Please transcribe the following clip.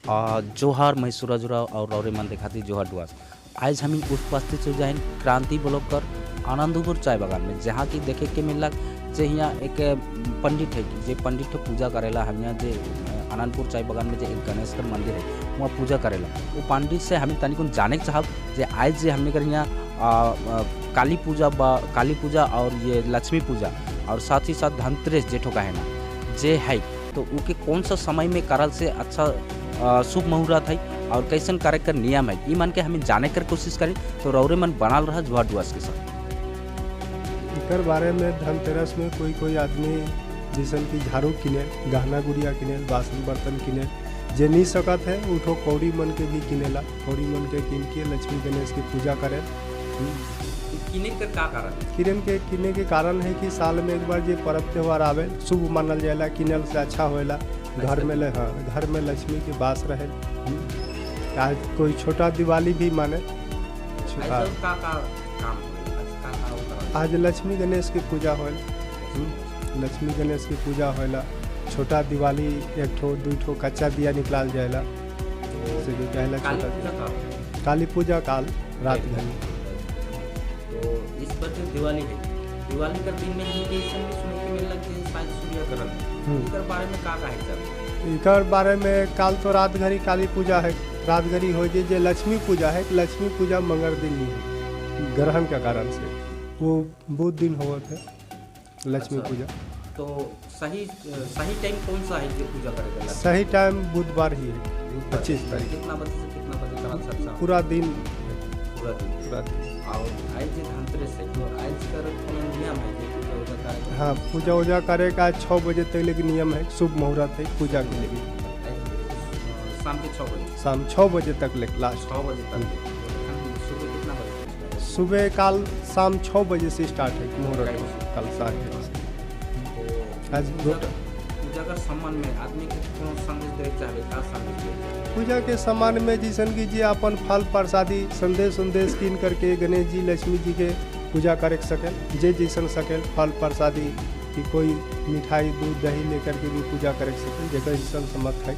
जोहार मैं सूरज राव और रौरे मन दिखाती जोहार डुआस। आज हम उपस्थित हो जाए क्रांति ब्लॉक कर आनंदपुर चाय बागान में, जहाँ की देखे के मिलक जे यहाँ एक पंडित है जे पंडित पूजा करेला। हम यहाँ जे आनंदपुर चाय बागान में जो एक गणेश का मंदिर है वहाँ पूजा करेला। वो पंडित से हमें तनिक जाने के चाहब जे आज जे हमने कर यहाँ काली पूजा बा, काली पूजा और ये लक्ष्मी पूजा और साथ ही साथ धनतेरस जेठो का है ना जे है, तो उके कौन सा समय में करल से अच्छा शुभ मुहूर्त है और कैसन करे कर नियम है, ये मन के हमें जाने कर कोशिश करें। तो रौरे मन बनाल रहा जोहार डुआस के साथ। इकर बारे में धनतेरस में कोई कोई आदमी जैसन कि झाड़ू किने, गहना गुड़िया किने, बासन बर्तन किने, जे नहीं सकत है उठो कौड़ी मन के भी किनेला, कौड़ी मन के किन के लक्ष्मी गणेश की पूजा करे। किने के का कारण? किरन के किने के कारण है कि साल में एक बार जो पर्व त्यौहार आवे शुभ मानल जाएला, किनल से अच्छा होएला। घर में हाँ, घर में लक्ष्मी के वास रहे। आज कोई छोटा दिवाली भी माने। आज लक्ष्मी गणेश की पूजा होल, लक्ष्मी गणेश की पूजा होला। छोटा दिवाली एक ठो दू ठो कच्चा दिया निकलाल जाएला, जैसे कि कहला छोटा दिया। काली पूजा काल रात घनी। तो इस बार जो दिवाली है, दिवाली का दिन में हमके ऐसा भी सुने के मिलल कि शायद सूर्य ग्रहण है, इकर बारे में का कहे चाहब? इकर बारे में काल तो रात घड़ी काली पूजा है, रात घड़ी हो जे लक्ष्मी पूजा है, लक्ष्मी पूजा मंगल दिन ही है, ग्रहण के कारण से वो बहुत दिन होत है लक्ष्मी पूजा। तो सही सही टाइम कौन सा है जो पूजा करेगा? सही टाइम बुधवार ही है, 25 तारीख। कितना बजे से कितना बजे करा? पूरा दिन, पूरा दिन, पूरा दिन। और आज जे धनतेरस है तो आज का नियम है कि पूजा उजा करे? हाँ, पूजा उजा करे का 6 बजे तक लेकिन नियम है, शुभ मुहूर्त है पूजा के लिए। शाम के 6 बजे? शाम 6 बजे तक ले लास्ट 6 बजे तक। सुबह कितना बजे? सुबह काल शाम 6 बजे से स्टार्ट है मुहूर्त, कल साँझ से। आज पूजा का सम्मान में आदमी के कौन संदेश दे चाहे, का संदेश दे? पूजा के सम्मान में जैसन कि जी अपन फल प्रसादी संदेश उन्देश किन करके गणेश जी लक्ष्मी जी के पूजा करे सके, जे जैसन सके फल प्रसादी कि कोई मिठाई दूध दही लेकर के भी पूजा करे सके, जेकर जैसन समर्थ है।